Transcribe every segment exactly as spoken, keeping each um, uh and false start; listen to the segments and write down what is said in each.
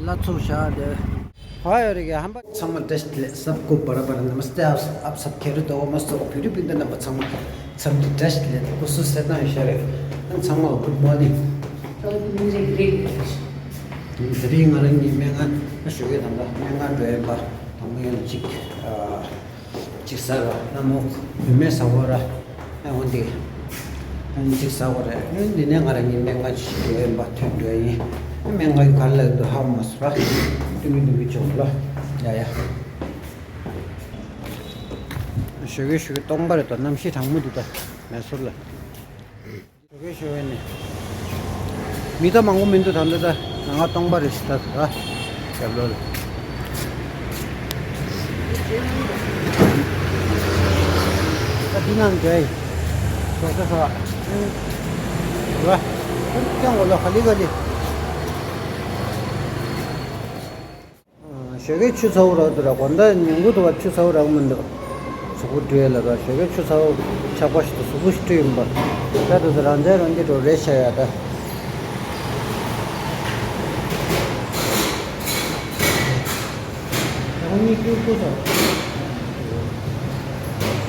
ལ་ཚུགས་བཞག་དེ། ཧ་ཡོད་རེད་གི་ཧམ་པ། ཚང་མ་བཀྲ་ཤིས་བདེ་ལེགས། सबको बराबर नमस्ते। आप आप सब खैरियत होगा, मस्त होगा, पूरी पिंड नमक छंग छंग ड्रेस ले को सु सेता है शरे। छंग छंग good morning. ད་རིང་ང་རང་གི་སྨན་ཁང་ཞུ་གི་དང་ད་སྨན་ཁང་འགྲོ་ཡིན་པ་དང་མི་ཡང་གཅིག་གཅིག་ཟ་ར་ན་མོ་བུད་མེད་ཟ་བོ་ར། ཨ་འོན་ཏེ་ཨ་ནི་གཅིག་ཟ་བོ་ར། ཨ་འདི་ནས་ང་རང་གི་སྨན་ཁང་ཞིག་འགྲོ་ཡིན་པ་ཐོན་འགྲོ་ཡིན། སྨན་ཁང་གི་ག་ལ་འདུག་ཧ་མ་སོ་ར། ཏུ་མི་ཏུ་མི་ཅོག་ལ་ཡ་ཡ། ཞོགས་ཀས་ཞོགས་ཀས་སྟོང་པ་རེད་དོ། གནམ་གཤིས་གྲང་མོ་འདུག་ད་མེ་སོར་ལ། ཞོགས་ཀས་ཞོགས་ཀས་ནས། མི་ད་མང་པོ་མི་འདུག་ད་འདི་ད་ང་ང་སྟོང་པ་རེད་ཤི་ད་ད་རྒྱབ་ལོགས་ལ། ད་འདི་ནང་འདྲ་ཡི། ཞོགས་ཀས་ས་བ། ར། ཀྱང་འོ་ལ་ག་ལི་ག་ལི། ཞོགས་ཀས་ཆུ་ཚ་བོ་རག་འདུག་ར། དགོང་དག་ཉིན་གུང་དུ་བ་ཆུ་ཚ་བོ་རག་མི་འདུག་གཟུགས་པོ་བཀྲུས་ལ་ར། ཞོགས་ཀས་ཆུ་ཚ་བོ་ཆག་པ་ཞིག་ཏུ་གཟུགས་པོ་ཞིག་བཀྲུས་ཡིན་པ། ད་དུ་དུ་རང་བཙན་རང་གི་འགྲོ་རེད་ཤ་ཡ་ད། དང་པོ་གཉིས་ཀྱི་ཁུག་ས།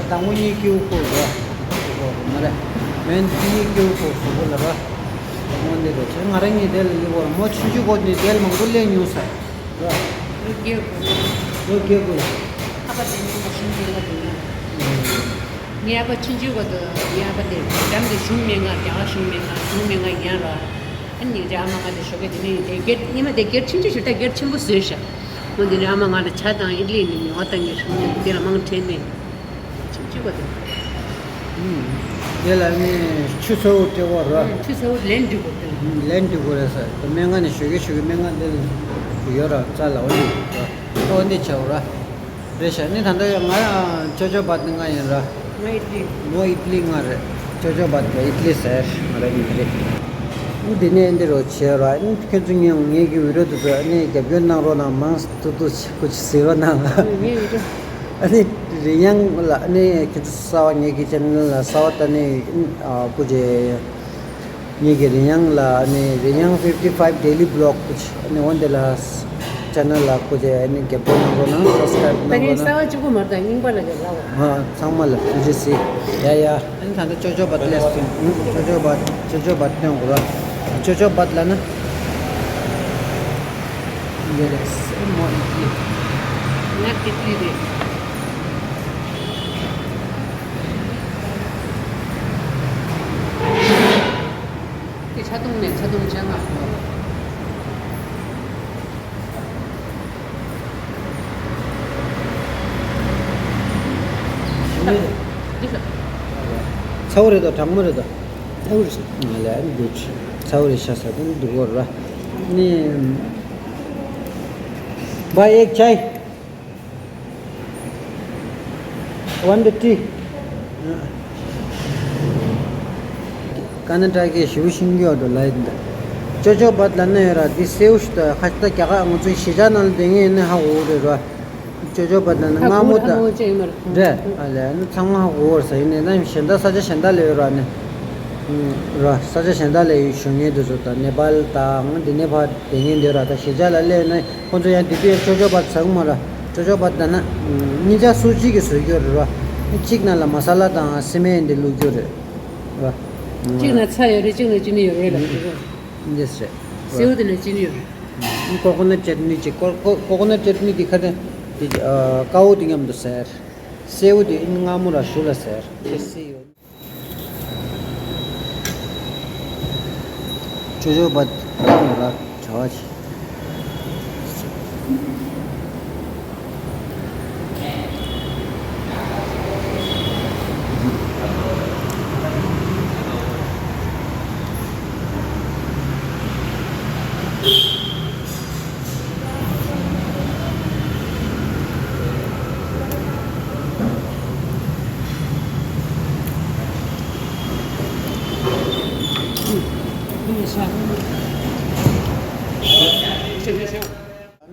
དང་པོ་གཉིས་ཀྱི་ཁུག་ས། མ་རེད། མེན་གཉིས་ཀྱི་ཁུག་གཟུགས་པོ་ལ་ར། དང་པོ་འདི་རེད་ང་རང་གཉིས་དེ་ལ་ཡི་བར་མོ་ཆུང་ཆུང་གོ་ནི་དེ་ལ་མང་པོ་ལས་ཉུང་ས། ལོ་བརྒྱད་དགུ། ལོ་བརྒྱད་དགུ་ལ། ཨ་ཕ་དེ་ནི་མ་ཤིང་དེ་ལ་དུ་ན། ངའི་ཨ་ཕ་ཆུང་ཆུང་བ་དུ་ངའི་ཨ་ཕ་དེ་འགྲམ་དེ་གཞུང་མེད་ང་རྒྱ་གཞུང་མེད་ང་གཞུང་མེད་ང་ཡང་ར། ཨ་ནི་རྒྱ་ཨ་མ་ང་དེ་ཞོགས་ཀས་དེ་ནི་དེ་སྒེར་ཉི་མ་དེ་སྒེར་ཆུང་ཆུང་ཞིག་ད་སྒེར་ཆེན་པོ་བཟོས་ཤག་འོ་དེ་ནི་ཨ་མ་ང་ལ་ཇ་དང་ཨི་ལི་ནི་མི་བ་དང་ངའི་གཞུང་མེད་དེ་ལ་མང་དྲན་ནས། ཆིག་ཆིག་པ་དེ། ཨུམ། དེ་ལ་ནི་ཆུ་ཚ་བོ་སྤྲད་བོ་ར། ཨུམ། ཆུ་ཚ་བོ་ལན་འགྲིག་གོ་དེ། ཨུམ། ལན་འགྲིག་གོ་རེད་ས། དེ་སྨན་ཁང་ནས་ཞོགས་ཀས་ཞོགས་ཀས་སྨན་ཁང་དེ་ཡོད་ར་རྩ་ལ་འོ་འདི་ར། འོ་འདི་ཆ་བོ་ར། རེད་ཤག་ནི་ད་ལྟ་ཡང་ང་ཅོ་ཅོ་བ་དེ་ང་ཡིན་ར། ང་ཨི་ལི། མོ་ཨི་ལི་ང་རེད། ཅོ་ཅོ་བ་དེ་ཨི་ལི་ཟེར་ང་ར་ཡིན་རེད། འདི་ནས་འདི་རོ་བྱེད་ར། ཁྱོད་ཚོ་ངས་ངེད་ཀྱི་བི་རོ་དེ་ཚོ་ནི་རྒྱབ་སྐྱོར་གནང་རོགས་གནང་། མང་ཏུ་ཏུ་ཆེ་ཁུ་ཆེ་ཟེར་རོགས་གནང་། ངའི་བི་རོ། ཨ་ནི་རི་དབྱངས་ལ་ཨ་ནི་ཁྱེད་ཚོ་གསར་པ་ངེད་ཀྱི་ཆེ་ནལ་ལ་གསར་པ་ད་ནི་ཨ་སྐུ་མཁྱེན། ངེད་ཀྱི་རི་དབྱངས་ལ་ཨ་ནི་རི་དབྱངས་ཕིབ་ཊི་ཕའིབ་ཌེ་ལི་བི་ལོག་སྐུ་མཁྱེན། ཨ་ནི་འོན་ཏེ་ལ་ཆེ་ནལ་ལ་སྐུ་མཁྱེན་ཨ་ནི་རྒྱབ་སྐྱོར་གནང་རོགས་གནང་། སབ་སི་ཀ་རའིབ་གནང་རོགས་གནང་། ད་ནི་གསར་པ་གཅིག་པུ་མ་རེད་ད་རྙིང་པ་ལ་རེད་ལ་བ། ཨ་ཚང་མ་ལ་ཐུགས་རྗེ་ཆེ། ཡ་ཡ། ཨ་ནི་ད་ལྟ་ཅོ་ཅོ་བ་ཏི་ལེ་སི་ཅོ་ཅོ་བ་ཅོ་ཅོ་བ་སྟོན་དགོས་ར། ཅོ་ཅོ་བ་ལ་ན། འདི་རེད། སེ་མོ་ཨི་ལི། ང་ཨི་ལི་རེད། དེ་ཆ་ཐུང་ནས་ཆ་ཐུང་ཆ་ང་། འདི་ལ། ཚ་བོ་རེད་དོ་གྲང་མོ་རེད་དོ། ཚ་བོ་རེད། ང་ལ་ཨ་ནི་འདུག་ཚ་བོ་རེད་ཤ་ས་དེ་འདུག་གོ་ར། ནི། བ་ཨེག་ཆའི། ཝན་ཌེ་ཏི། ཀ་ན་ཊ་ཀའི་ཞི་བུ་ཤིང་གི་འོག་ཏུ་ལ་ཡིན་ད། ཅོ་ཅོ་བད་ལ་ན་ཡོད་ར་འདི་སེའུ་ཤི་ད་ཁ་ཤི་ད་རྒྱ་གར་ང་ཚོའི་གཞིས་ཆགས་ནང་ལ་བསྡད་མཁན་ཡིན་ན་ཧ་གོ་གི་རེད་ར། ཅོ་ཅོ་བད་ལ་ན་སྔ་མོ་ད། ཧ་གོ་ཧ་གོ་ཅེས་ཡིན་མ་རེད། རེད་ཨ་ལས་ཨ་ནི་ཚང་མ་ཧ་གོ་གི་རེད་ས་ཡིན་ནའི་ན་གཞན་དག་ས་ཆ་གཞན་དག་ལ་ཡོད་ར་ནི། ར་ས་ཆ་གཞན་དག་ལ་ཡོད་བཞུགས་མཁན་དེ་ཚོ་ད་ནེ་པཱལ་དང་འདི་ནས་ཕར་བསྡད་མཁན་དེ་ར་ད་གཞིས་ཆགས་ལ་སླེབས་ན། ཁོང་ཚོ་ཡང་དེ་དུས་ཡང་ཅོ་ཅོ་བད་ཟ་གི་མ་ར། ཅོ་ཅོ་བད་ད་ན། གཉིས་ཆ་སུ་གཅིག་གིས་བཟོ་རྒྱུ་རེད་ར། གཅིག་ནང་ལ་མ་ས་ལ་དང་སི་མེན་དེ་བླུགས་རྒྱུ་རེད། ར། གཅིག་ནང་ཚྭ་ཡོད་རེད་གཅིག་ནང་ཅི་ནི་ཡོད་རེད་ལབ་རྒྱུ་རེད། འདི་ཟེར། སེའུ་དེ་ནང་ཅི་ནི་ཡོད་རེད། ཀོ་ཀོ་ནཊ་ཅེ་ཊི་ནི་ཅིག་ཀོ་ཀོ་ཀོ་ཀོ་ནཊ་ཅེ་ཊི་ནི་དེ་ཁ་དེ། དེ་ཀ་བོ་དེ་མཉམ་དུ་ཟེར། སེའུ་དེ་ཨིན་མངར་མོ་ར་ཞུ་ལ་ཟེར། ཁེ་སི་ཡོད། ཅོ་ཅོ་བད་བཏང་ལ་བྱ་བ་བྱེད།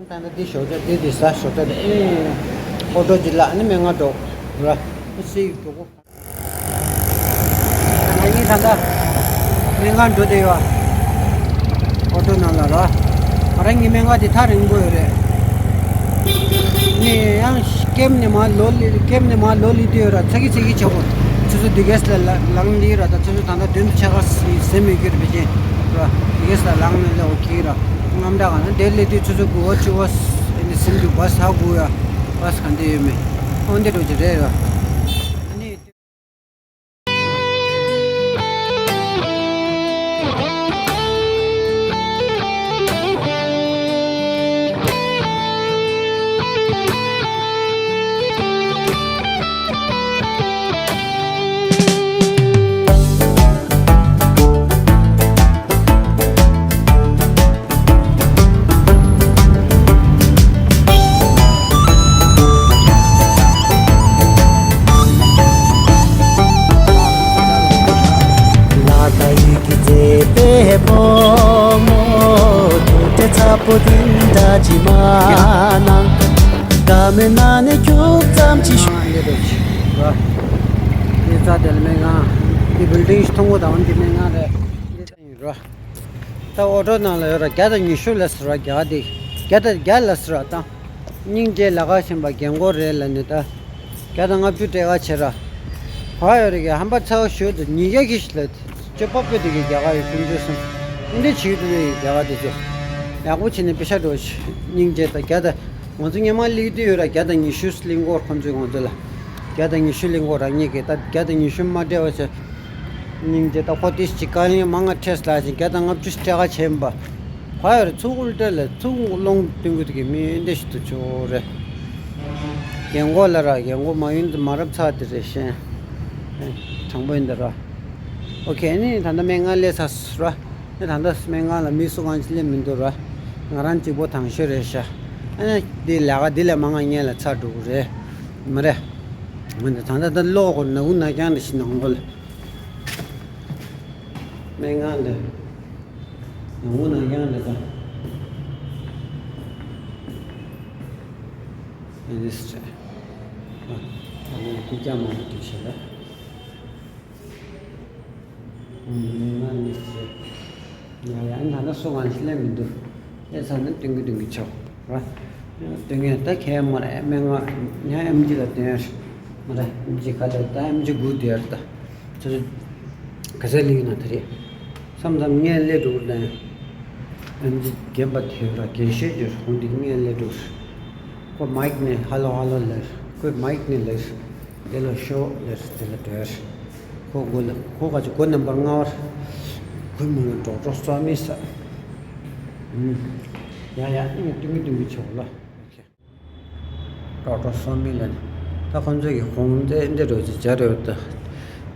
ད་ནི་འདི་ཞོགས་ཇ་འདི་འདི་ཟ་ཞོགས་ཇ་འདི་ཨེ། ཨོ་ཊོ་ཅིག་ལ་ནི་སྨན་ཁང་འགྲོ་ར། ཨེ་སི་ཡུ་འགྲོ་གོ། ང་གཉིས་ད་ལྟ་སྨན་ཁང་འགྲོ་བསྡད་ཡོད། ཨོ་ཊོ་ནང་ལ་ར། ཨ་ རང་གི་སྨན་ཁང་དེ་ཐག་རིང་པོ་ཡོད་རེད། ནི་ཡང་ཀེམ་ནས་མར་ལོ་ལི་ཀེམ་ནས་མར་ལོ་ལི་དུས་ཡོད་ར་ཚ་གི་ཚ་གི་བྱེད་དགོས། ཆུ་ཚོད་འདི་གས་ལ་ལ་ལངས་ལི་ར་ད་ཆུ་ཚོད་ད་ལྟ་བདུན་དུ་ཆ་ག་ཟིན་མི་དགོས་རེད་བེ་ཅན་ར། འདི་གས་ལ་ལངས་ནས་ལ་འོ་ཁི་ར་རྔམ་དྲག་ག་ན་དེ་ལས་དུས་ཆུ་ཚོད་དགུ་པ་བཅུ་པ་ཨེ་ནི་ཟིན་དུས་བ་ས་དགུ་ཡ་བ་ས་ག་འདི་ཡོད་མེད་འོ་འདི་འགྲོ་གི་རེད་ར། ཨ་ནི། ལ་ད་ཡིད་ཀྱི་མཛེས་པའི་ཕོ་མོ་དུ་དེ་ཚ་པོ་དེ་འདྲ་ཅི་མ་ན། ད་མེད་ན་ནི་ཁྱུག་ཙམ་ཅི་ཤོད། འདི་རེད་ཅི་ར། འདི་རྩ་དེ་ལ་སྨན་ཁང་། འདི་བིལ་ཌིང་ཞིག་མཐོང་གོ་ད་འོན་འདི་སྨན་ཁང་རེད། འདི་ཡིན་ར། ད་ཨོ་ཊོ་ནང་ལ་ཡོད་ར་བརྒྱ་དང་ཉི་ཤུ་ལ་ཟེར་བ་རྒྱ་གར་འདི། བརྒྱ་དང་བརྒྱ་ལ་ཟེར་བ་དང་། སྙིང་རྗེ་ལ་ཁ་ཞེན་པ་རྒན་གོག་རེད་ལ་ནི་ད། བརྒྱ་དང་ལྔ་བཅུ་སྤྲད་ཁ་བྱེད་ར། ག་ཡོད་རེད་གི་ཧམ་པ་ཚ་བ་ཞོལ་དུ་ཉིས་བརྒྱ་གི་ཞིག་ལ། སྤྱོད་པ་སྤེལ་དུ་གི་རྒྱ་གར་ཡི་ཀུན་སྤྱོད་སོང་། འདི་བྱེད་དུ་བའི་རྒྱ་གར་དེ་ཚོ། ཡག་པོ་བྱས་ནས་པེ་ཤ་འགྲོ་ཤི། སྙིང་རྗེ་ད་བརྒྱ་དང་། ང་ཚོ་སྔོན་མ་སླེབས་དུས་ཡོད་ར་བརྒྱ་དང་ཉི་ཤུ་སླེབས་འགོར་ཁོང་ཚོས་ང་ཚོ་ལ། བརྒྱ་དང་ཉི་ཤུ་སླེབས་འགོར་རང་ཉིད་ཀྱིས་ད་བརྒྱ་དང་ཉི་ཤུ་མ་སྤྲད་བ་བྱས། སྙིང་རྗེ་ད་ཁོ་དེ་ཅིག་དཀའ་ལས་མང་ང་འཕྲད་ལ་ཞིང་བརྒྱ་དང་ལྔ་བཅུ་སྤྲད་ཁ་བྱས་པ། ཕ་ཡར་ཚུགས་ཨུལ་ཏྲ་ལ་ཚུགས་སློང་སྟོན་གི་འདུག་གི་མི་འདི་ཞིག་ཏུ་ཆོག་རེད། རྒན་གོག་ལ་ར་རྒན་གོག་མ་ཡིན་དུ་མ་རབས་ཚར་དེ་རེད་ཤེས། དྲང་པོ་ཡིན་ད་ར། ཨོ་ཁེ་ནི་ད་ལྟ་སྨན་ཁང་སླེབས་ཚར་ར། ནི་ད་ལྟ་སྨན་ཁང་ལ་མི་སུ་གང་ཅི་སླེབས་མི་འདུག་ར། ང་རང་གཅིག་པོ་དང་ཤོས་རེད་ཤག་ཨ་ནི་འདི་ལས་ཀ་འདི་ལས་མང་ང་ངས་ལ་ཚར་འགྲོ་གི་རེད། མ་རེད། མ་འདི་ད་ལྟ་ད་ལོག་གོ་ན་འུ་ན་རྐྱང་རེ་ཞིག་ནང་ལོགས་ལ། སྨན་ཁང་འདི། ནང་མོ་ནང་རྐྱང་འདི་དང་། ཨེ་འདི་སི་ཏྲེ། ཨ་ནི་ཀུ་ཀྱ་མང་པོ་དེ་བྱེད་ལ། སྨན་ཁང་འདི་བྱེད། ཡ་ཡ་ཨ་ནི་ད་ལྟ་སུ་གང་ཞིག་སླེབས་མི་འདུག་སླེབས་ཚར་ན་སྟོན་གི་སྟོན་གི་ཆོག་ར། སྟོན་གི་ད་ཁྱད་མ་རེད་སྨན་ཁང་ཉ་ཨེམ་ཆི་ལ་སྟོན་ཡ་རེད། མ་རེད་ཨེམ་ཆི་ག་ལེར་ད་ཨེམ་ཆི་དགུ་དེ་ཡ་རེད་ད། ཚོ་ག་ཚད་ལེགས་ན་ད་རེད། མཚམས་མཚམས་ངས་སླེབས་འགྲོ་གི་ལན། ཨེམ་ཆི་རྒན་པ་དེ་ར་རྒན་ཤོས་ཀྱི་ཧོང་དེ་ངས་སླེབས་འགྲོ། ཁོ་མའིག་ནས་ཧ་ལོ་ཧ་ལོ་ལེར། ཁོས་མའིག་ནས་ལེར། དེ་ལ་ཤོ་ལེར་དེ་ལ་དོར། ཁོ་དགོ་ལ་ཁོ་ག་ཅི་གོ་ནམ་བར་ལྔ་བར། ཁོའི་མིང་ལ་ཌོག་ཊར་སོ་མི་ས། ཨུམ། ཡ་ཡ་ཨིན་ཏུང་གི་ཏུང་གི་ཆོག་ལ། ཌོག་ཊར་སོ་མི་ལ་ནི། ད་ཁོང་ཚོས་ཀྱི་ཁོང་འདི་འདི་འགྲོ་ཅི་བྱ་འགྲོ་ད།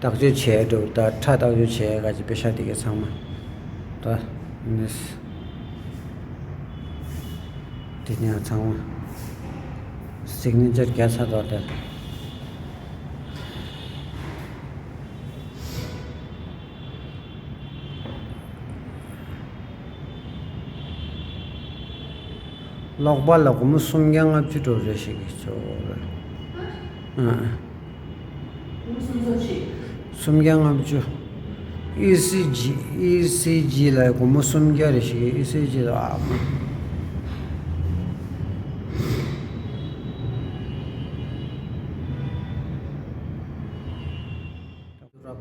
བརྟག་དཔྱད་བྱས་འགྲོ་ད་ཁྲག་བརྟག་དཔྱད་བྱས་ག་ཅི་པེ་ཤ་དེ་གའི་ཚང་མ། ད། ནི། དེ་ནས་ཚང་མ། སིག་ནི་ཅར་རྒྱག་ཚར་ཏོ་ད། ལོག་པ་ལ་སྒོར་མོ་སུམ་བརྒྱ་ལྔ་བཅུ་འགྲོ་རེ་ཞིག་གི་ཆོག་རེད། ཨ། སུམ་བརྒྱ་ལྔ་བཅུ། ཨི་སི་ཇི། ཨི་སི་ཇི་ལ་སྒོར་མོ་སུམ་བརྒྱ་རེ་ཞིག་གི་ཨི་སི་ཇི་ལ་ཨ་མ།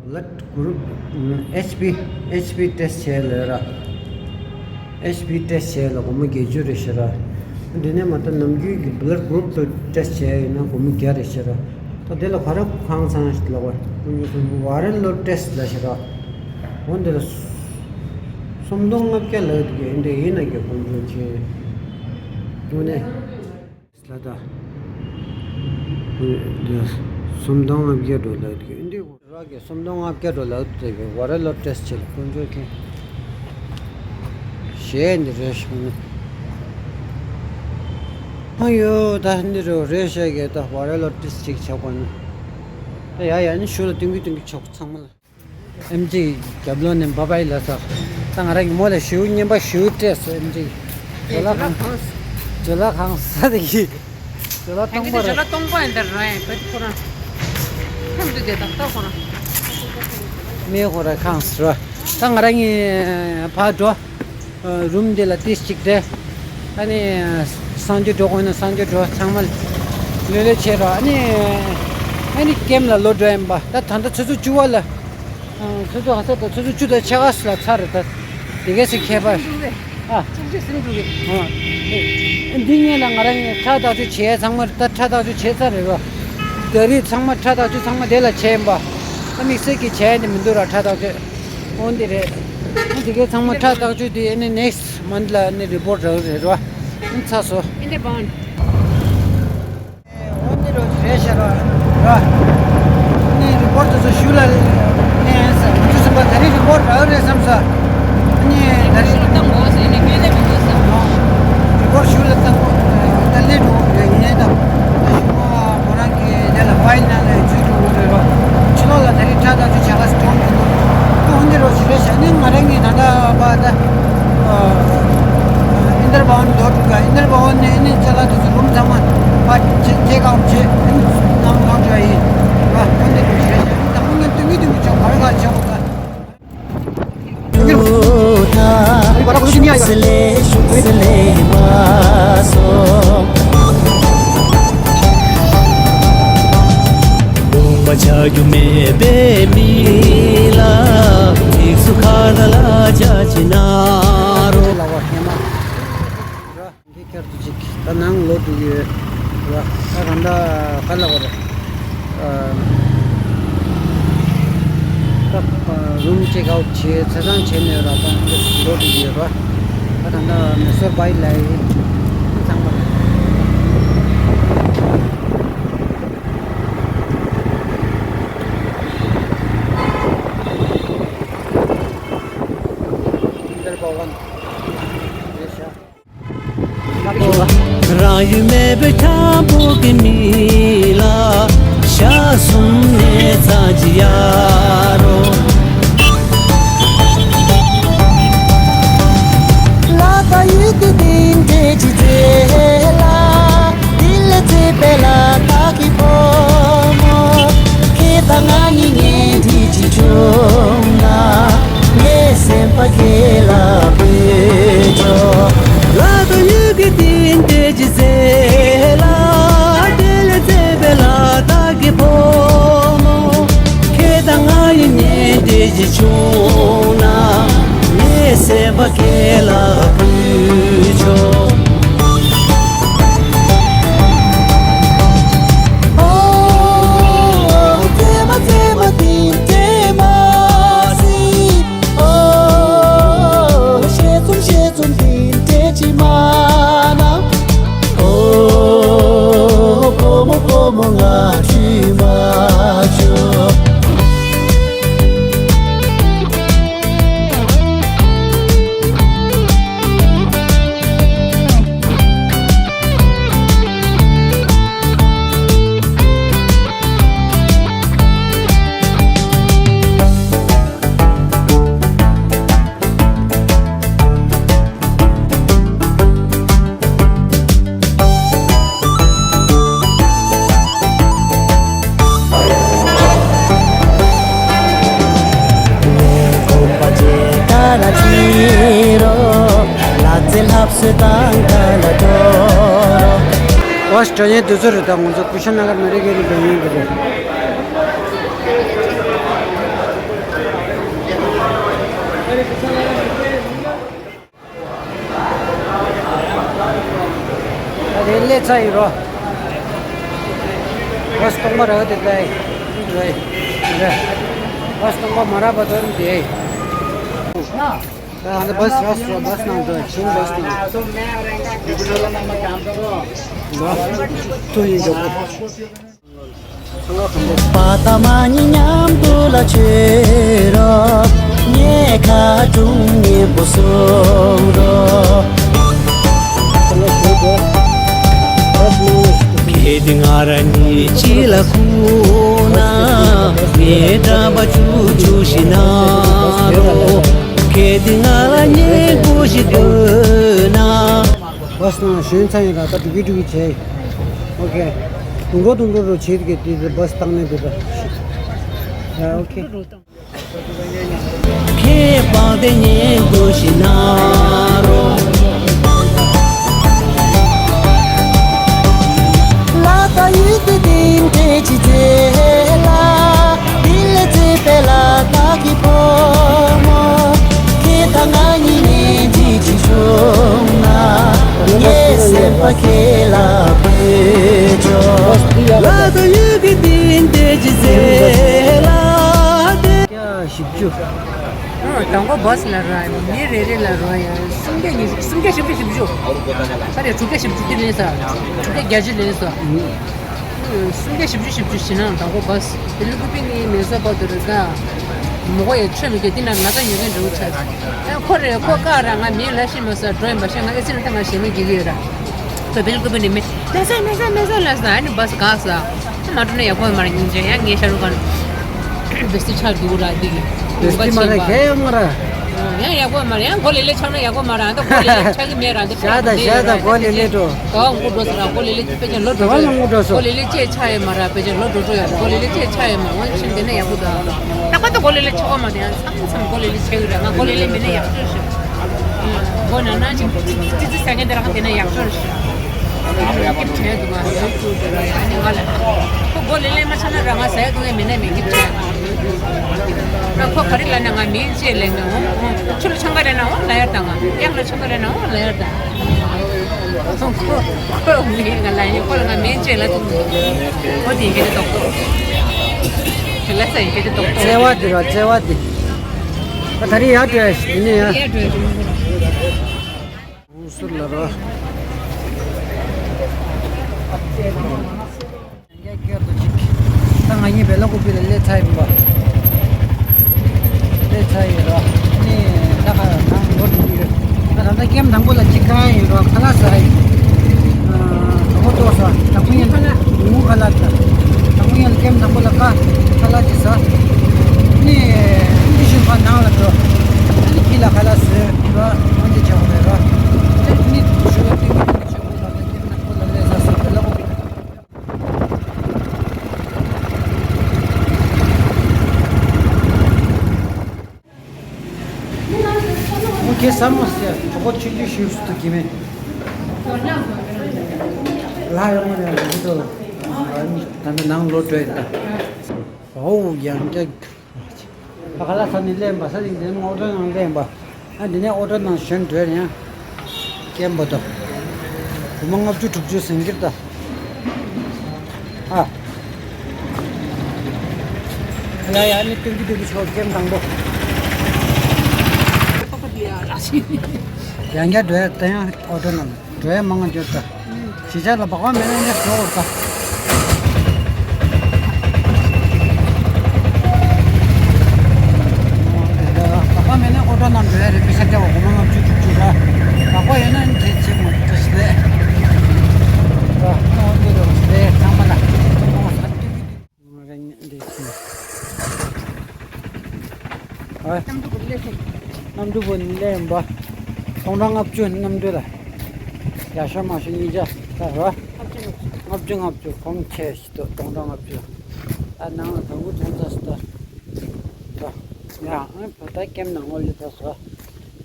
Blood group ཨེཆ་པི། ཨེཆ་པི་ཊེ་སི་ཊི་བྱས་ལ་ར། ཨེཆ་པི་ཊེ་སི་ཊི་བྱས་ལ་སྒོར་མོ་བརྒྱད་ཅུ་རེད་ཤག་ར། འདི་ནས་མ་གཏོགས་ནམ་རྒྱུན་གྱི་blood group དུ་ཊེ་སི་ཊི་བྱས་ཡིན་ན་སྒོར་མོ་བརྒྱ་རེད་ཤག་ར། ད་དེ་ལ་ག་རེ་ཁང་ཚང་ཞིག་ལབ་པ། viral load test ལབ་ཤག་ར། འོ་འདི་ལ་སུམ་སྟོང་ལྔ་བརྒྱ་ལབ་འདུག་གས། འདི་ཡིན་ན་གི་དགོངས་ཚུལ་ཆེ། དངོས་གནས། ལ་ད། སུམ་སྟོང་ལྔ་བརྒྱ་འགྲོ་ལབ་འདུག་འདི་རོགས་ཀྱི་སུམ་སྟོང་ལྔ་བརྒྱ་འགྲོ་ལབ་འདུག viral load test བྱེད་ལ་དཀོན་མཆོག་མཁྱེན། གཞས་འདི་རེད་བྱུང་། ཨ་ཡོ་ད་འདི་རོ་རེད་བཤད་གི་ད་viral load test ཅིག་བྱ་དགོས་ན། ད་ཡ་ཡ་ནི་ཞུ་ལ་ཏིང་གི་ཏིང་གི་ཆོག་ཚང་མ་ལ། ཨེམ་ཆི་རྒྱབ་ལོགས་ནས་བྷ་བྷའི་ལབ་ས། ད་ང་རང་གི་མོ་ལ་ཞུ་བརྙན་པ་ཞུ་སྤྲད་སོ་ཨེམ་ཆི། ཇོ་ལ་གང་། ཇོ་ལ་གང་ས་དེ་གི། ཇོ་ལ་སྟོང་པ་རེད། ཇོ་ལ་སྟོང་པ་ཡིན་ད་རང་ཡིན་པ་ཁོ་རང་། ཁམས་དུ་དེ་དང་ལྟ་ཁོ་རང་། མེ་ཁོ་ར་གང་ས་ར། ད་ང་རང་གི་ཕར་འགྲོ། རུམ་དེ་ལ་ཏིས་གཅིག་སྤྲད། ཨ་ནི་གསང་སྤྱོད་འགྲོ་དགོས་ན་གསང་སྤྱོད་འགྲོ། ཚང་མ་ལོས་ལོས་བྱེད་རོགས། ཨ་ནི་ཨ་ནི་ཀེམ་ལ་ལོག་འགྲོ་ཡིན་པ། ད་ད་ལྟ་ཆུ་ཚོད་བཅུ་པ་ལ། ཨ། ཆུ་ཚོད་ཧ་སག་ད་ཆུ་ཚོད་བཅུ་དང་ཕྱེད་ཀ་ལ་ཚར་རེད་ད། དེ་གས་སི་ཁྱད་པར། ཨ། ཨ། འདི་ངས་ལ་ང་རང་ངས་ཁྲག་བརྟག་དཔྱད་བྱས། ཚང་མ་ད་ཁྲག་བརྟག་དཔྱད་བྱས་ཚར་རེད་རོ། ད་རེས་ཚང་མ་ཁྲག་བརྟག་དཔྱད་ཚང་མ་དེ་ལ་བྱས་ཡིན་པ། ཨ། དམིགས་བསལ་གྱི་བྱས་ནི་མི་འདུག་ར་ཁྲག་བརྟག་དཔྱད། འོ་འདི་རེད། ཨ། དེ་གས་ཚང་མ་ཁྲག་བརྟག་དཔྱད་དེ་ཨ་ནི་ནེགསི་མནཐ་ལ་ཨ་ནི་རི་པོར་ཊི་རག་རེད་རོ། ཨ། ཚར་སོང་། འོ་འདི་རོ་རེད་ཤག་ར། ར། ནི་རི་པོར་ཊི་དེ་ཚོ་ཞུ་ལ་ནི་ཡིན་ཟེར། ང་ཚོ་སེམས་པ་ད་རེས་རི་པོར་ཊི་རག་རེད་བསམ་ས། ནི་ད་རེས་ཞུ་ལ་བཏང་དགོས་ཟེར་ནས་ངས་ལས་མི་འདུག་ཟེར། རི་པོར་ཊི་ཞུ་ལ་བཏང་དགོས། ད་ལས་འགྲོ་དགོས་ངས་ད། ད་ཞུ་བ་ཁོ་རང་གི་དེ་ལ་ཕའིལ་ནང་ལ་འཛུལ་འགྲོ་དགོས་རེད་རོ། ཕྱི་ལོགས་ལ་ད་རེས་ཁྲག་བརྟག་དཔྱད་བྱ་ག་སི་སྟོན་མི་འདུག་ཁོ་འོ་འདི་རོ་ཞུ་རེད་ཤག། ནི་ང་རང་གི་ད་ལྟ་བ་ད། ཨིན་དར་བྷ་ཝན་ལོག་འགྲོ་ག། ཨིན་དར་བྷ་ཝན་ནས་ནི་ཅ་ལག་དེ་ཚོ་རུམ་ཚང་མ་ཕར་ཆེ་ཆེ་ཀ་བྱེད། ཨིན་ནང་ལོག་འགྲོ་ཡིན། ཨ། ཁོ་འདི་རུ་བྱེད་བྱེད། ད་ཁོ་ངས་སྟོན་གི་སྟོན་གི་ཆོག་ག་རེ་ག་བྱེད་གོ་ད། འདི་ཁྱེར་དུ་ཅིག་ད་ནང་ལོག་འགྲོ་གི་ཡོད་ར། ད་གང་ལྟར་ག་ལ་བར། ཨ། ད་རུམ་ཅེག་ཨའུཊ་བྱས་ཚེས་གྲངས་བྱས་ནས་ར་ད་འདི་ལོག་འགྲོ་གི་ཡོད་ར། ད་གང་ལྟར་མེ་སོར་བྷའི་ལའི་ཚང་མ་རེད། འདིར་པ་ཝན་རེད་ཤག། རང་ཡུལ་མེད་པའི་འཁྱམ་པོ་གི་མི་ལ་ཞག་གསུམ་ནས་ཚ་གྱི་ཡ་རོ། ལ་ད་ཡུལ་དུ་དེ་འདྲས་ཀྱི་རེད་ལ། དེ་ལས་ཚེ་འཕེལ་ལ་བདག་གི་ཕོ་མོ། ཁྱེད་དང་ང་གཉིས་གཉེན་སྒྲིག་ཅིག་བྱུང་ན། ངའི་སེམས་པ་ཁྱེད་ལ་ཕུལ་ཆོག་ལ་དང་ཡུལ་གྱི་རྟེན་འབྲེལ་གྱི་ཟེར་ལ། དེ་ལས་ཚེ་འཕེལ་ལ་བདག་གི་ཕོ་མོ། ཁྱེད་དང་ང་གཉིས་གཉེན་སྒྲིག་ཅིག་བྱུང་ན། ངའི་སེམས་པ་ཁྱེད་ལ་ཕུལ་ཆོག་ཨོ། ཙེ་མ་ཙེ་མ་དེ་འདྲས་མ་སྲིད། ཨོ། ཞེ་ཙུམ་ཞེ་ཙུམ་དེ་འདྲས་ཅིག་མ་གནང་། ཨོ། བུ་མོ་བུ་མོ་ང་ཁྲིད་མ་བྱུང་། ཨོ་སི་ཊྲེ་ལི་ཡའི་དུས་ཚོད་རེད། ད་ང་ཚོ་ཀུ་ཤ་ན་གར་མ་རི་གེ་རི་འགྲོ་ཡིན་གྱི་རེད། ད་དེ་སླེབས་ཚར་ཡིན་རོ། བྷ་སི་སྟོང་པ་རག་དེ་ལྟ་ཡིན་རེད། བྷ་སི་སྟོང་པ་མ་རག་པ་དོན་དེ། ད་ཧ་ད་བྷ་སི་རག་སོང་། བྷ་སི་ནང་འགྲོ་ཡིན། བྷ་སི་ནང་འགྲོ་ཡིན། ཐུག་ཡིན་འགྲོ། པ་ད་མ་ཉི་མཉམ་དུ་ལ་བྱོས་རོགས། ངས་ཁ་དྲུང་སྙན་པོ་གསུང་རོགས། ཁྱེད་ང་རང་གཉིས་གཅིག་ལ་ཁུག་ན། ངས་འགྲམ་པ་བཅུག་བཅུག་ཤིག་གནང་རོགས། ཁྱེད་ང་ལ་སྙན་པོ་ཞིག་དགོས་ན། བྷ་སི་ནང་ཞོན་ཚར་ཡིན་ར། ད་འགྲོ་གི་འགྲོ་གི་བྱས། ཨོ་ཁེ། དུང་གོ་དུང་གོ་རུ་བྱེད་ཀྱི་དེ་བྷ་སི་བཏང་ནས་འདུག་ད། ཨོ་ཁེ། ཁྱེད་པང་དེ་ཉིན་དུ་ཞིག་ན་རོ། དང་པོ་བཱས་ལ་ར་མི་རེ་རེ་ལ་ར་ཡ་སུམ་བརྒྱ་ཉི་ཤུ་སུམ་བརྒྱ་བཞི་བཅུ་ཞེ་བཞི། ད་རེས་དྲུག་བརྒྱ་བཞི་བཅུ་དེ་ལེན་ས། དྲུག་བརྒྱ་བརྒྱད་ཅུ་ལེན་ས། སུམ་བརྒྱ་བཞི་བཅུ་ཞེ་བཞི་ཞིག་ན་དང་པོ་བཱས་བེ་ལི་ཀུ་པི་ནི་མེ་ས་པ་དུ་རེ་ག་མོ་གོ་ཡ་ཆོད་མི་གེ་དེ་ན་ང་ད་ཉོ་མཁན་འདྲ་བོ་ཆགས། ཁོ་རེ་ཁོ་ཀ་ར་ང་མི་ལ་ཤི་མ་ས་འགྲོ་ཡིན་པ་ཤེས། ང་ཨེ་སི་ན་ད་ང་ཞེ་མེད་གི་གི་ར། ཁོས་བེལ་ཀུ་པི་ནས་མི་ལ་ས་ལ་ས་ལ་ས་ལ་ས་ཨ་ནི་བཱས་ག་ས། མ་འགྲོ་ན་ཡག་པོ་མ་ར་སྙིང་རྗེ་ཡང་ངའི་ཤ་རུ་ག་ན་བེ་སི་ཆགས་འདུག་ར་འདི་གི། བེ་སི་མ་ར་གས་ཡོང་མ་ར། ཡང་ཡག་པོ་མ་ར་ཡང་གོ་ལེ་ལེ་ཆགས་ན་ཡག་པོ་མ་ར་ཨ་ད་གོ་ལེ་ལེ་ཆགས་ཀྱི་མེད་ར་འདི་ཤ་ད་ཤ་ད་གོ་ལེ་ལེ་འགྲོ། ག་བ་མགོ་འགྲོ་ས་ར་གོ་ལེ་ལེ་དཔེ་ཅན་ལོ་འགྲོ་ག་བ་མགོ་འགྲོ་སོ། གོ་ལེ་ལེ་ཅེ་ཆགས་ཡོད་མ་ར་དཔེ་ཅན་ལོ་འགྲོ་འགྲོ་ཡ་གོ་ལེ་ལེ་ཅེ་ཆགས་ཡོད་མ་ང་ཆིན་དེ་ན་ཡག་པོ་ད། ད་ག་ད་གོ་ལེ་ལེ་ཆགས་མ་དེ་ཡང་མཚམས་མཚམས་གོ་ལེ་ལེ་ཆགས་ཡོད་ར་ང་གོ་ལེ་ལེ་མེད་ན་ཡག་པོ་ཤི། མགོ་ན་ན་ཅིག་ཙི་ཙི་ཙི་ཟ་མཁན་དེ་རང་དེ་ནས་ཡག་ཤོས་རེད་ཤག་ཨ་ནི་ངས་ཀིབ་བྱས་འདུག་ང་ཡོད་ཚུལ་དེ་ར་ཡ་ཨ་ནི་ང་ལ་ཁོ་མགོ་ལེ་ལེ་མ་ཆགས་ན་ར་ང་ཟ་ཡ་འདུག་ངས་མེད་ན་མེད་ཀིབ་བྱས། ང་ཁོ་ག་རེ་ལབ་ན་ང་མིན་ཅེས་ལབ་ནས་འོང་འོང་ཆུ་ལ་ཆང་ག་རེད་ན་འོང་ལབ་ཡ་དང་ང་གཡང་ལ་ཆང་ག་རེད་ན་འོང་ལབ་ཡ་དང་། ཁོ་ཁོ་མིན་ང་ལ་ཡིན་ཁོ་ལ་ང་མིན་ཅེས་ལབ་ཐུབ་མི་འདུག་ཁོ་དེ་ཡིན་གྱི་རེད་རྡོག་རྡོག་ལ་ས་ཡིན་གྱི་རེད་རྡོག་རྡོག་བརྩེ་བ་དེ་ར་བརྩེ་བ་དེ། ད་ད་རེས་ཡར་འགྲོ་ཡ་ཞིག་ཡིན་ནི་ཡ། ཡར་འགྲོ་ཡ་ཞིག་ཡིན་ནི་ར། ཧུ་སུར་ལ་རོ། ད་ང་གཉིས་བེ་ལ་ཀུ་པི་ལ་སླེབས་ཚར་ཡིན་པ། སླེབས་ཚར་ཡིན་རོ། ནི་ད་ག་ནང་ལོག་འགྲོ་གི་ཡོད། ད་ད་ལྟ་ཀེམ་དང་པོ་ལ་གཅིག་ཁ་ཡིན་རོ་ཁ་ལག་ཟ་ཡིན། གྲོད་ཁོག་ལྟོགས་སོང་ད་ཁོ་ཡིན་ད་ལ་ཉིན་གུང་ཁ་ལག་ད། ད་ཁོ་ཡིན་ཀེམ་དང་པོ་ལ་ཁ་ཁ་ལག་ཅིག་ཟ། ནི་ནི་ཤུན་པ་ནང་ལ་འགྲོ། ནི་ཁྱི་ལ་ཁ་ལག་ཟོས་རོ། འོན་ཏེ་བྱ་བ་རེད་རོ། ནི་ཤུ་བ་ཏིང་ཏིང་ཆེ་བོ་ལ་ད་ཀེམ་དང་པོ་ལ་སླེབས་ས་ཟ་བེ་ལ་ཀུ་པི། ཁྱེད་ས་མོ་ཟེར་གྲོད་ཁོག་ཆུང་ཆུང་ཞིག་ཏུ་གི་མེད། ལྷ་ཡོང་ནས་འདི་དུ་ད་ནི་ནང་ལོག་འགྲོ་ཡིན་ད། ཨོ་ཡང་རྒྱ། ཁ་ལག་ཟ་ནས་སླེབས་པ་ས་ཞིག་འདི་ནི་ཨོ་ཏོ་ནང་སླེབས་པ། ཨ་འདི་ནས་ཨོ་ཏོ་ནང་ཞོན་འགྲོ་ཡང་། སྐྱེན་པོ་དང་། སྒོར་མོ་ལྔ་བཅུ་དྲུག་ཅུ་ཟིན་གྱིར་ད། ཨ། ཡ་ཡ་ནི་སྟོན་གྱི་སྟོན་གྱི་ཆོག་སྐྱེན་དང་པོ། ཡང་བསྐྱར་འགྲོ་ཡ་ད་ཡང་ཨོ་ཏོ་ནང་འགྲོ་ཡ་མང་ང་འགྱུར་ད། གཞིས་ཆགས་ལ་སྦག་སྦག་མེད་ན་ཡང་འགྲོ་དགོས་ད། སྦག་སྦག་མེད་ན་ཨོ་ཏོ་ནང་འགྲོ་ཡ་རེད་པེ་ས་སྐྱ་བ་སྒོར་མོ་ལྔ་བཅུ་དྲུག་ཅུ་ར། སྦག་སྦག་ཡོད་ན་ཁྱེད་ཆེ་མོ་བཀྲ་ཤིས་བདེ་ལེགས། ཨོ་ཏོ་རེད་ཚང་མ་ལ། ང་རང་འདི་ཚོ། ཨ། གནམ་གྲུ་བུ་ལེ་ཐེ། གནམ་གྲུ་བུ་ལེ་ཡིན་པ། སྟོང་ཕྲག་ལྔ་བཅུ་གནམ་གྲུ་ལ། ཡར་ཤོག་མར་ཤོག་གཉིས་ཆ་ད་རོ། ལྔ་བཅུ་ལྔ་བཅུ་གོང་ཆེ་ཞིག་ཏུ་སྟོང་ཕྲག་ལྔ་བཅུ། ད་ནང་ལ་དང་པོ་ཐོན་ཚར་སོང་ད། ད། ཡ་ཨ་ཕ་ད་ཀེམ་ནང་ལོགས་ལ་ད་སོ།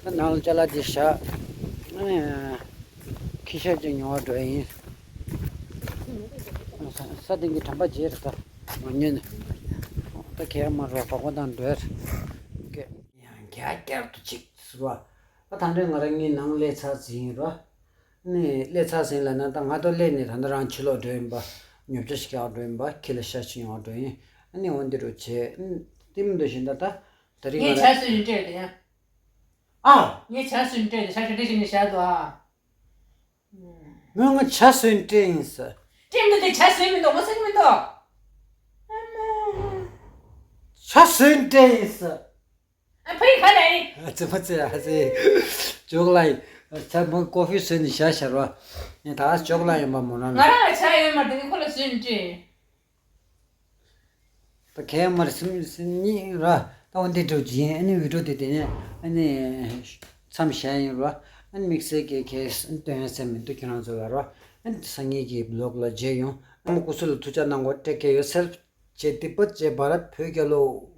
ད་ནང་ལ་ཅ་ལག་འདི་བཞག་ཨ། ཁྱི་ཤ་ཅིག་ཉོ་བར་འགྲོ་ཡིན། ས་སྟེང་གི་དྲན་པ་བརྗེད་རེད་ད། མ་ཉོས་ནས། ད་གས་མ་རོ་བག་པ་དང་འགྲོ་ཡ་རེད། ཡང་རྒྱ་རྒྱར་དུ་ཅིག་ཟེར་བ། ཨ་ད་འདྲས་ང་རང་གཉིས་ནང་སླེབས་ཚར་ཟིན་ཡིན་རོ། ནི་སླེབས་ཚར་ཟིན་ལབ་ན་ད་ང་ད་སླེབས་ནས་ད་ལྟ་རང་ཕྱི་ལོགས་འགྲོ་ཡིན་པ། ཉོ་ཆ་ཞིག་རྒྱག་འགྲོ་ཡིན་པ། ཁྱི་ལ་ཤ་ཞིག་ཉོ་འགྲོ་ཡིན། ཨ་ནི་འོ་འདི་འགྲོ་བྱས། ཨ་ནི་དེ་མི་འདུག་བཞིན་ད་ད། ད་རིང་ང་ངས་ལ། ཇ་བཟོས་ནས་སྤྲད་དེ་ཡ། ཨ། ངས་ཇ་བཟོས་ནས་སྤྲད་དེ་ཇ་ཁྲིད་ཁྲིད་བྱས་ནས་བཞག་འདུག་ཨ། མོས་ང་ཇ་བཟོས་ནས་སྤྲད་ཡིན་ཟེར། སྤྲད་མི་འདུག་དེ་ཇ་བཟོས་མི་འདུག་ངོ་ཚ་གི་མི་འདུག་ཨ་མ། ཇ་བཟོས་ནས་སྤྲད་ཡིན་ཟེར། ཨ་ཕ་ཡི་ག་ལ་ཡིན། ཨ་ཙི་མ་ཙི་ཨ་ཙི། ཇོག་ལ་ཡིན། ཇ་མོ་ཀོ་ཧྥི་བཟོས་ནས་བཞག་ཤར་བ། ངས་ད་ཇོག་ལ་ཡིན་པ་མོ་རང་ང་ལ། རང་ལ་ཇ་ཡོད་མ་རེད་དེ་ངས་ཁོ་ལ་བཟོས་ནས་སྤྲད་ཡིན། ད་གས་མར་སེམས་སེམས་གཉིས་ར། ད་འོ་འདི་འགྲོ་གི་ཡིན། ཨ་ནི་བི་ཌིའོ་དེ་དེ་ནས་ཨ་ནི་མཚམས་བཞག་ཡིན་ར། ཨ་ནི་དམིགས་བསལ་གྱི་གས་སྟོན་ཡ་སེམས་མི་འདུག་ཁྱེད་རང་ཚོ་ལ་ར། ཨ་ནི་སང་ཉིན་གྱི་བི་ལོག་ལ་མཇལ་ཡོང་། ཨ་མ་སྐུ་གཟུགས་ལ་ཐུགས་ཅག་གནང་གོ། ཏེག་ཀེར་ཡོར་སེལཕ། ཇེ་ཏི་པ་ཇེ་བྷ་རད། བོད་རྒྱལ་ལོ།